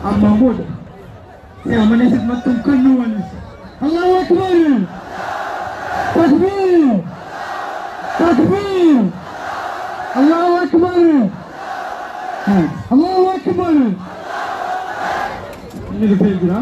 Ammaan booda si amanee sitti maxxantu kennuu wanis. Allahu Akbar! Takbiir! Takbiir! Allahu Akbar! Allahu Akbar! Inni dhufee jira.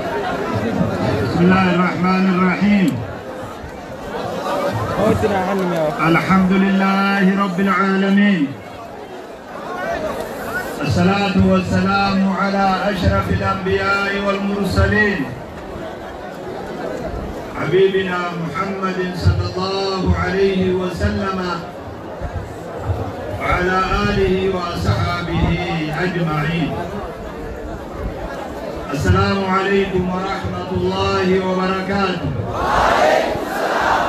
بسم الله الرحمن الرحيم. الحمد لله رب العالمين، الصلاة والسلام على أشرف الأنبياء والمرسلين، حبيبنا محمد صلى الله عليه وسلم وعلى آله وأصحابه أجمعين. السلام عليكم ورحمة الله وبركاته. وعليكم السلام.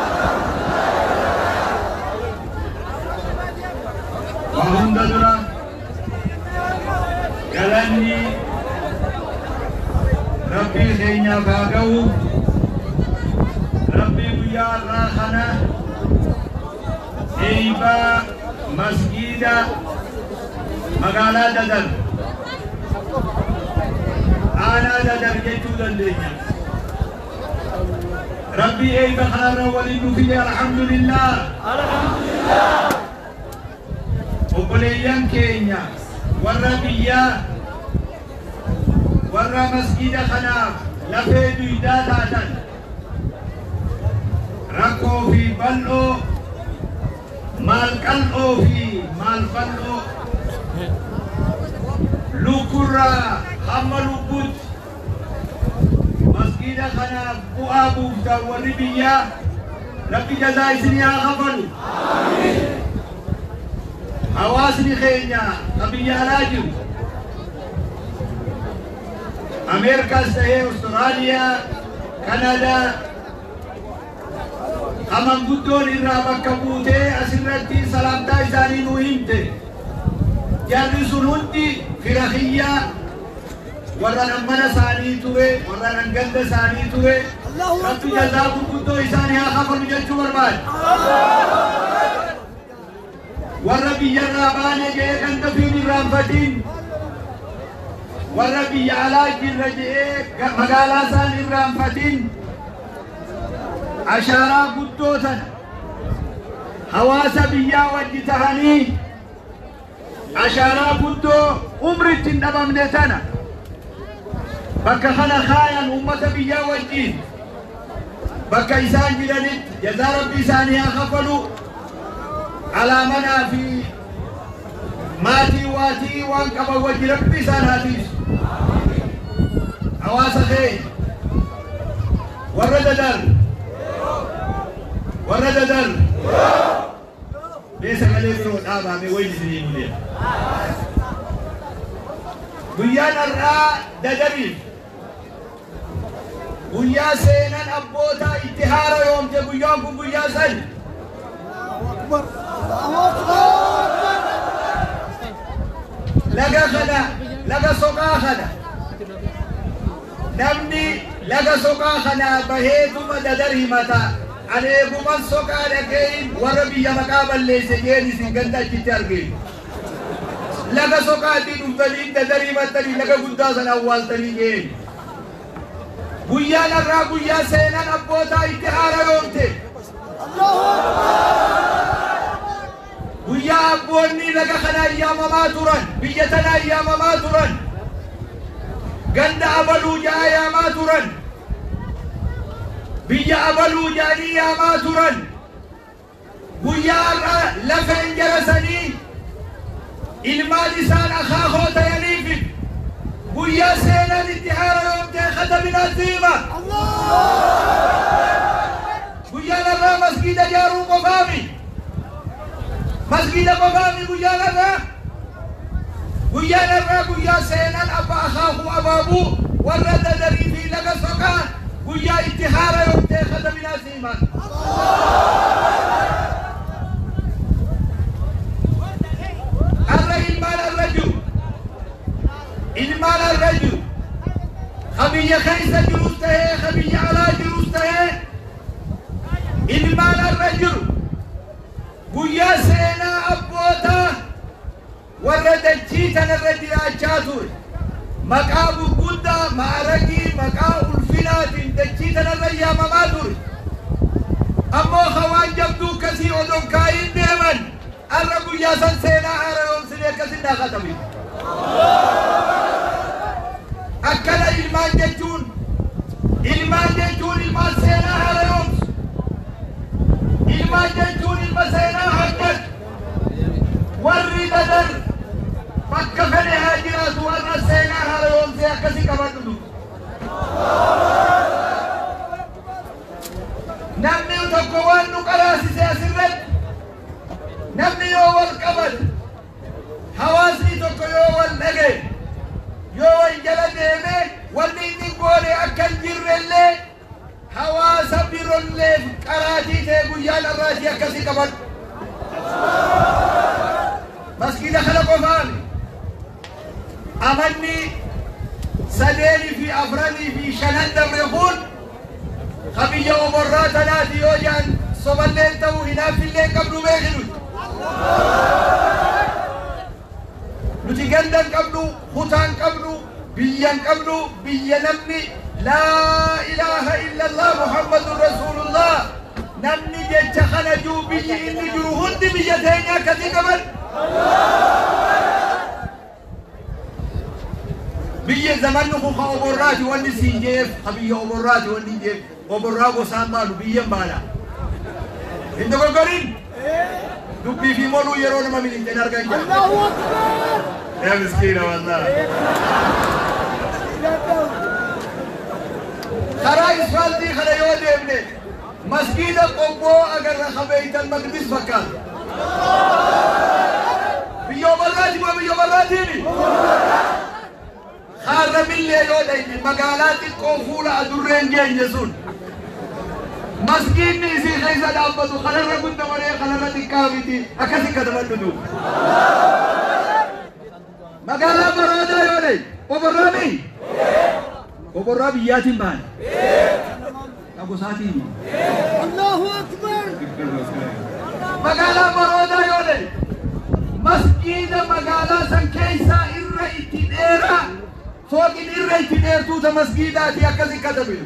وهم درا galanni Rabbii keenyaaf haa ga'u. Rabbii guyyaa har'aa kana eeybaa masgiida magaalaa Dadar, aanaa Dadar jechuu dandeenya. Rabbii eeyba kanarra waliin nu fide, alhamdulillah. Obboleeyyan keenya warra biyyaa, warra masgiida kanaaf lafee duydaa taatan, rakkoo fi bal'oo, maal qal'oo fi maal bal'oo, lukkurraa hamma lubbutti masgiida kanaaf bu'aa buuftan, warri biyyaa, Rabbi jazaa isinii haa kafalu. Hawaasni keenya ka biyya alaa jiru, Ameerikaas ta'ee Awustiraaliyaa, Kanadaa, ka manguddoon irraa bakka buutee asirratti salaamtaa isaanii nuu himte, jarri sun hundi fira kiyyaa, warra mana isaanii ture, warra ganda isaanii ture. Rabbi jazaa gurguddoo isaanii haa kafalu jechuu barbaade. Warra biyyarraa baane jedhee ganda fiin irraanfatiin, warra biyya alaa jirra jedhee magaalaa isaan irraanfatiin, ashaaraa guddoo tana hawaasa biyyaa wajji tahanii ashaaraa guddoo umritti hin dhabamne tana bakka kana kaayan, ummata biyyaa wajjiin bakka isaan jiranitti jazaa Rabbi isaanii haa kafalu. Alaa manaa fi maatii waatii waan qaban wajji Rabbi isaan haa tiisu. Hawaasa keenya warra Dadar, warra Dadar, mee sagalee biroo dhaabaame wayni isinii mulee. Guyyaan har'aa Dadariif guyyaa seenan abbootaa itti haara yoomte. Guyyaan kun guyyaa sani. Laga kana, laga Soqaa kana, namni laga Soqaa kana baheetuma Dadar himata. Ani eeguman Soqaa dhaqee warra biyya maqaa balleesse jeen isin ganda achitti argee. Laga Soqaatii dhuftanii Dadar himattanii, laga guddaa sana awwaaltanii jeen. Guyyaan har'aa guyyaa seenan abbootaa itti haara yoomte. Guyyaa abboonni laga kana ayyaamamaa turan, biyya tana ayyaamamaa turan, ganda abaluu ja'a yaamaa turan, biyya abaluu ja'anii yaamaa turan. Guyyaa har'a lafeen jara sanii ilmaan isaan akaakoo ta'aniif guyyaa seenan itti haara yoomte katabin aziima. Guyyaan har'aa masgiida ijaaruu qofaami. Masgiida qofaami guyyaan har'aa. Guyyaan har'aa guyyaa seenan abba akaakuu abaabuu warra Dadarii fi laga Soqaa guyyaa itti haara yoomte katabin aziima. Har'a ilmaan har'a jiru Biyya keessa jirus tahee, ka biyya alaa jirus tahee, ilmaan irra jiru guyyaa seenaa abbootaa warra dachii tanarra jiraachaa ture maqaa gurguddaa ma'aragii maqaa ulfinaatiin dachii tanarra yaamamaa ture. Ammoo hawaan jabduu akkasii odoo kaayin deeman arra guyyaa san seenaa haaromsinee akkasin dhaaqatame. Akkana ilmaan jechuun ilmaan seenaa haaromsu. Ilmaan jechuun ilma seenaa hojjetu. Warri dadar bakka fedhe haa jiraatu warra seenaa haaromsee akkasii qabadhu. Namni tokko waan nu qaraasise asirratti namni yoo wal qabate hawaasni tokko yoo wal dhagaye yoo wal jala deeme wanni inni goone akka hin jirrellee hawaasa birolleef qaraatii ta'e guyyaan har'aatii akkasii qabadhu. Masgiida kana qofaan amanni 3 fi 4 fi 5 dabre kun biyya oborraa tanaati yoo jaan soballeen ta'uu hinaaffillee qabnu beeknu. Nuti gandan qabnu, kutaan qabnu, biyyan qabnu, biyya namni laa ilaaha illallah Muhammadun Rasuulullah namni jecha kana jiru biyyi inni jiru hundi biyya teenya akkasii qaban. Biyya zamanni kun ka oborraati wanni siin jeef ka biyya oborraati wanni jeef oborraa gosaan baanu biyyan baana. Hin dogoggorin dubbii fi moluu yeroo nama miliqxeen argan jira. Allahu Akbar! Yaa miskiina wallaahi. Karaa isfaaltii kana yoo deemne masgiida qobboo agarra ka Beeytal Maqdis fakkaata. Biyya oborraati moo biyya oborraatiini? Haarramillee yoo dhayne magaalaa xiqqoo fuula adurreen geenye sun masgiidni isii keessa dhaabbatu kanarra guddaa malee kanarra xiqqaa miti akkasi katamadhu duuba. Magaalaa baroodaa yoo dhayne oborraa mii? Oborraa biyyaatiin baane. Gosaatiin. Allahu Akbar! Magaalaa baroodaa yoo dhayne masgiida magaalaa san keessaa irra itti dheeraa fooqin irra itti dheertuuta masgiidaati akkasi katabe.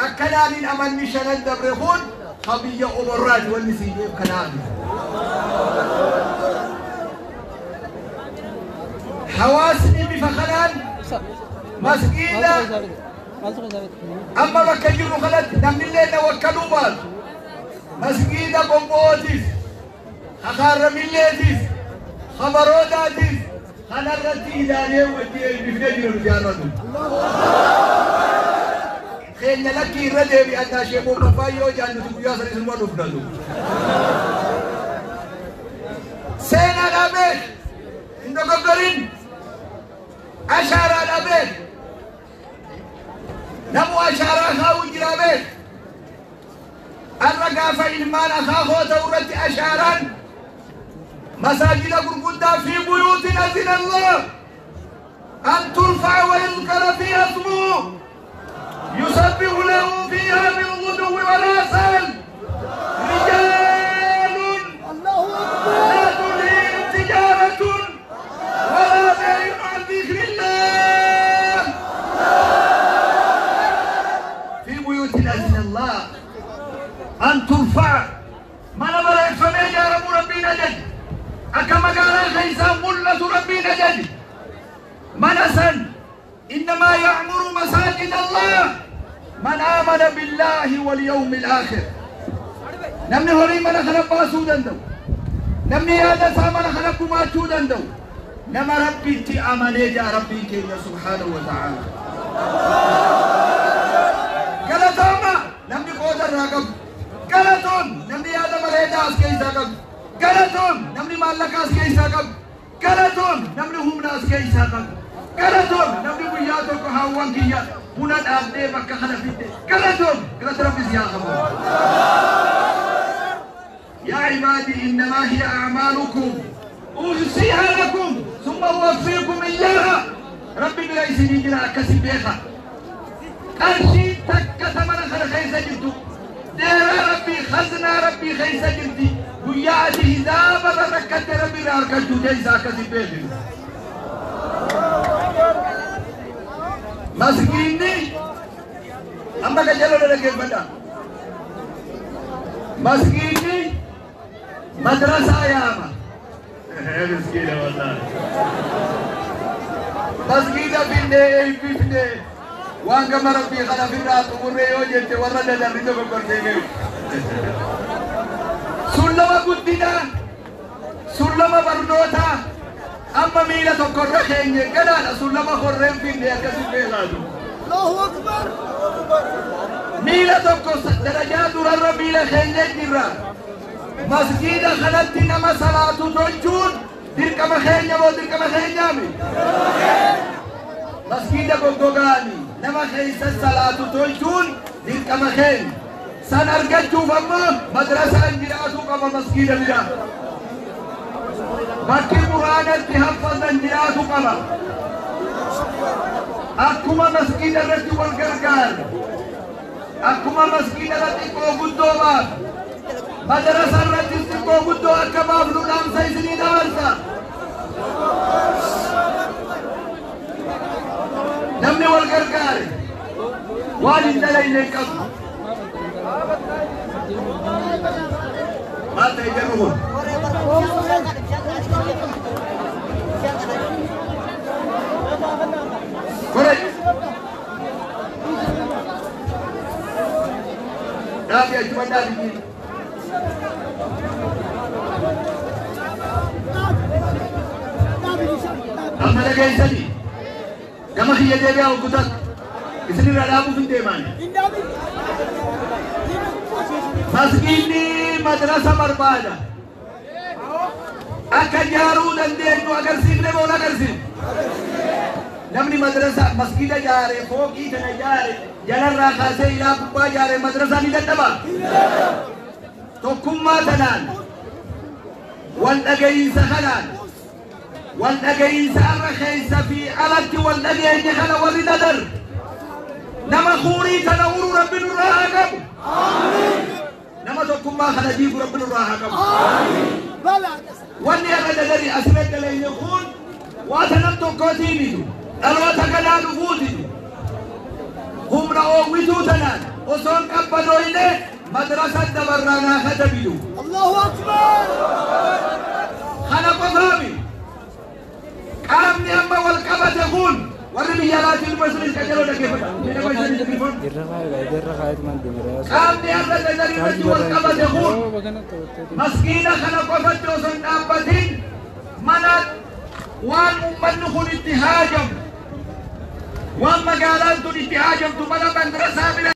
Akkanaaniin amanni 5 dabre kun ka biyya oborraati wanni siin jeef kanaani. Hawaasni bifa kanaan masgiida amma bakka jirru kanatti namnillee na wakkaluu baatu masgiida qobbootiif, hakaarramilleetiif, habaroodaatiif kanarratti ilaalee wajji eebbifnee jiru nuti har'atu. Keenya lakkii irra deebi'annaa sheekoo Baffaayyoo jaan nuti guyyaa sanis numa dhufnatu. Seenaa dhabee hin dogoggorin, ashaaraa dhabee namu ashaaraa kaa'uu jira beek. Har'a gaafa ilmaan akaakoo ta'u irratti ashaaraan masaajida gurguddaa fi buyuutin azina Allah an turfa'a wa yuzkara fiiha ismuhu yusabbihu lahu fiiha bilghuduwwi wal asal rijalun la tulhihim tijaratun wala bay'un an dhikrillah fi buyuutin azina Allah an turfa'a mana bareeffamee ijaaramuu Rabbiin ajaje. Akka magaalaa keessaa mul'atu Rabbiin ajaje. Mana san innamaa ya'muru masaajid Allah man aamana billaahi wal yawmil aakhir. Namni horii mana kana baasuu danda'u, namni yaada isaa mana kana gumaachuu danda'u, nama Rabbitti amanee jaa Rabbiin keenya subhaanahu wa ta'aala. Galatooma namni qooda irraa qabu, galatoon namni yaada bareedaa as keessaa qabu, galatoon namni maallaqa as keessaa qabu, galatoon namni humna as keessaa qabu, galatoon namni guyyaa tokko haawwan kiyya buna dhaabdee bakka kana fidde, galatoon galata Rabbi si haa qabu. Yaa cibaadii innamaa hiya a'maalukum uhsiihaa lakum summa uwaffiikum iyyaahaa. Rabbi bira isin isinii jira akkasi beeka. Qarshii takka mana kana keessa jirtu dheeraa rabbii khaznaa rabbii keessa jirti guyyaa ati hisaaba irra rakkatte rabbi irraa harkachuu keessa akkasi beekinu. Masgiinni amma qajeeloo dhaggeeffadha. Masgiinni madrasaa yaama. Miskiina wallaahi. Masgiida finnee eebbifnee waan gama rabbii kana ofirraa xumurree yoo jette warra dadarri dogoggortee beeku. Sullama guddinaa, sullama barnootaa, amma miila tokkorra keenye gadaadha sullama horreen finne akkasi beekaatu. Allahu Akbar. Miila tokko darajaa durarra miila keenya jirra. Masgiida kanatti nama salaatu tolchuun dirqama keenya moo dirqama keenyaami? Masgiida goggogaani nama keessa salaatu tolchuun dirqama keenya. San argachuuf ammoo madrasaan jiraatuu qaba masgiida bira. Bakki quraanatti haffazan jiraatu qaba. Akkuma masgiida irratti wal gargaarra. Akkuma masgiida irratti xiqqoo guddoo baafnu. Madrasa irratti xiqqoo guddoo akka baafnu dhaamsa isinii dabarsa. Namni wal gargaare waan hin dalagne hin qabu. Maal ta'e jedhu kun? Kore. Dhaabi achuma dhaabi. Amma dhageessanii gama kiyya deebi'aa hoggutan isinirraa dhaabuuf hin deemaan. Masgiinni madrasa barbaada. Akka ijaaruu dandeenyu agarsiifne moo agarsiifne? Namni madrasa masgiida ijaare fooqii tana ijaare jalarraa kaasee ilaa gubbaa ijaare madrasaa ni dadhaba. Tokkummaa tanaan wal dhaga'iinsa kanaan wal dhaga'iinsa arra keessa fi alatti wal dhageenye kana warri dadar nama kuurii tana uruu rabbi nurraa haa qabu. Nama tokkummaa kana diigu rabbi nurraa haa qabu. Wanni irra dadari asirratti daleenye kun waata nam tokkootii mitu dhaloota kanaa dhufuutitu humna oowwituu tanaan osoo hin qabbanooyne madrasa dabarraa naa katabidu. Allahu Akbar. Kana qofaami qaamni amma wal qabate kun warri biyya alaatiin dhuma isinis qajeeloo dhaggeeffadha. Qaamni har'a dadarii irratti wal qabate kun maskiina kana qofatti osoo hin dhaabbatin mana waan uummanni kun itti haajamu waan magaalaan tun itti haajamtu mana madrasaa bira.